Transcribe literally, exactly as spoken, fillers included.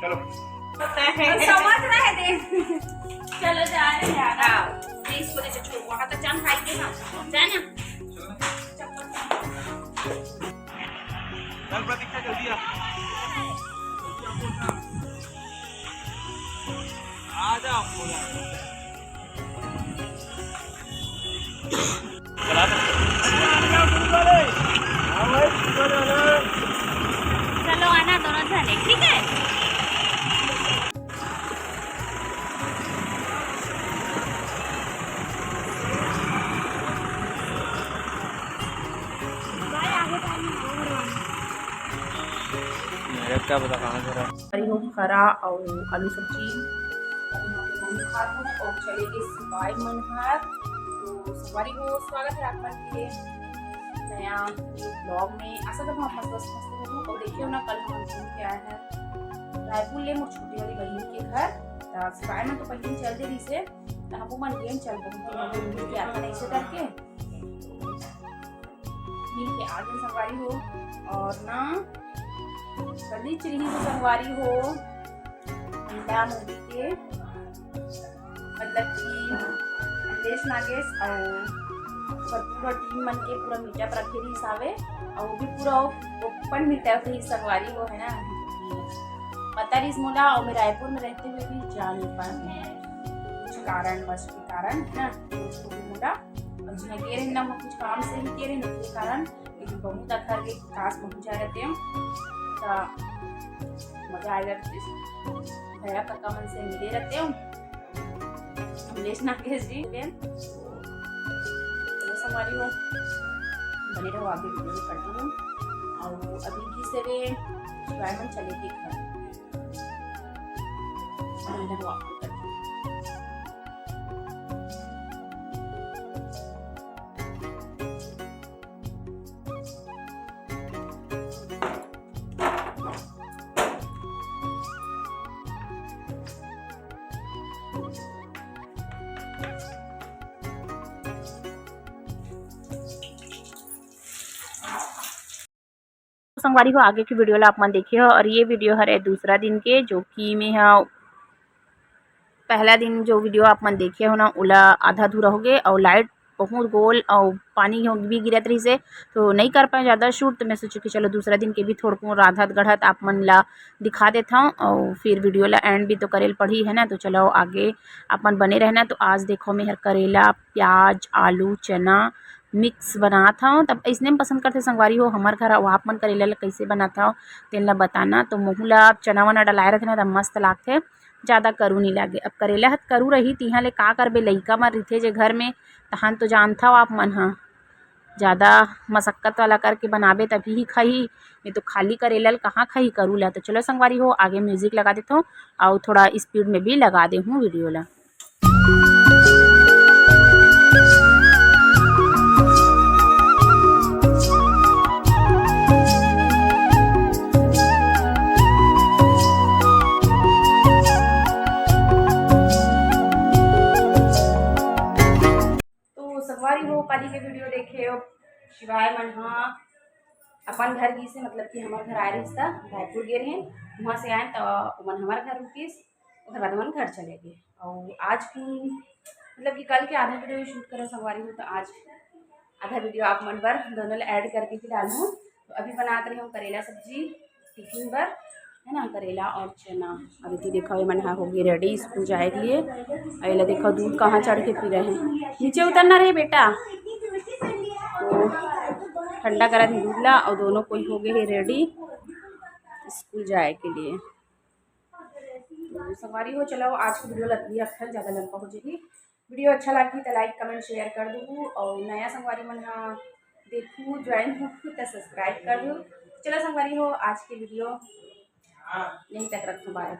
समझ रहे थे। चलो, जा रहे हैं यार। हाँ, बीस को दे, छोड़, वहाँ तक जान खाई के ना, जाए ना। चल प्रतीक्षा, जल्दी आ। आ जा, आ जा। चलो आना दोनों जने, ठीक है? मेरे क्या पता कहाँ से रहा। अरे हो, खरा अउ आलू सब्जी। अभी हम लोग खात हन अउ चले गे सिवाय मन घर। तो संगवारी हो, स्वागत है आप मन के नया vlog में। आशा करत हूँ आप मन स्वस्थ मस्त होहू। अउ देखियो ना, कल हम घूम के आए हैं, रायपुर ले मोर छोटी वाली बहिन के घर। त सिवाय में तो पहले चल दे रहिसे, त हमू मन गेन चल बहुत दिन हो गए मिल के आता नहीं से करके। मिल के आ गए संगवारी हो। और ना, कल ही चली तो संगवारी हो, अंडा मूवी के, मतलब कि अखिलेश नागेश और ओकर पूरा टीम मन के पूरा मीटअप रखे रहिस हावे, और वो भी पूरा ओपन मीटअप रहिस संगवारी हो, है ना। पता रहिस मोला, और मैं रायपुर में रहते हुए भी जा नहीं पाए कुछ कारणवश के कारण, है ना, कुछ भी मोला, और जिहाँ गे रहे ना, वो कुछ काम से ही गे रहे ना, के कारण, लेकिन बहुत अखर के पास पहुँच जाए रहते हो, तो मजा आ जाते। भैया काका मन से मिले रहते हो, अखिलेश नागेश जी। तो संगवारी हो, बने रहो आगे वीडियो में, कंटिन्यू। और अभी की से वे शिवाय मन चले के घर, बने रहो आपको कंटिन्यू। संगवारी हो, आगे की वीडियो ला आप मन देखे हो, और ये वीडियो हरे दूसरा दिन के, जो कि मैं हा पहला दिन जो वीडियो आप मन देखे हो ना, ओला आधा अधूरा हो गए, और लाइट बहुत गोल और पानी हो भी गिरत रहिस हे, तो नहीं कर पाए ज़्यादा शूट। तो मैं सोचूँ कि चलो दूसरा दिन के भी थोड़कून रांधत गढ़त आप मन ला दिखा देत हूँ, और फिर वीडियो ला एंड भी तो करेल पड़ी है ना। तो चलो आगे आप मन बने रहना। तो आज देखो मैं हर करेला, प्याज, आलू, चना मिक्स बनात हूँ। तब इसने में पसंद करते संगवारी हो हमर घर, अउ आप मन करेला ला कैसे बनात हव तेन ला बताना। तो महू ला चना वना डलाए रहते ना, तब मस्त लागथे, ज़्यादा करू नहीं लागे। अब करेला ह करू रही, तिहाँ ले का करबे, लइका मन रहिथे जे घर में, तहान तो जानथव आप मन ह, ज़्यादा मशक्कत वाला करके बनाबे तभी ही खाही, नहीं तो खाली करेला ल कहाँ खाही करू ला। तो चलो संगवारी हो, आगे म्यूजिक लगा देथव, अउ थोड़ा स्पीड में भी लगा दे हूँ वीडियो ला। तो संगवारी हो, काली के वीडियो देखे हो, शिवाय मन हा अपन घर गिस हे, मतलब कि हमर घर आए रहिस त रायपुर गे रहे, वहाँ से आए त ओमन हमर घर रुकिस, ओकर बाद ओमन घर चले गए। और आज भी, मतलब कि कल के आधा वीडियो शूट करे संगवारी हो, तो आज आधा वीडियो आप मन बर दोनों ला ऐड करके भी डालूँ। तो अभी बनात रहे हूँ करेला सब्जी टिफिन बर, है ना, करेला और चना। अभी तो देखो, ये मन हा हो गए रेडी स्कूल जाए के लिए। और ये ला देखो, दूध कहाँ चढ़ के पी रहे हैं, नीचे उतरना रहे बेटा। तो ठंडा करा दी दूध ला, और दोनों कोई हो गए हैं रेडी स्कूल जाए के लिए। तो संगवारी हो, चलो आज की वीडियो लग रही है, ज़्यादा लंबा हो जाएगी। वीडियो अच्छा लगी तो लाइक, कमेंट, शेयर कर दू, और नया संगवारी मन हा देखू, ज्वाइन हो तो सब्सक्राइब कर दू। चलो संगवारी हो, आज की वीडियो यहीं तक रखो, बाय।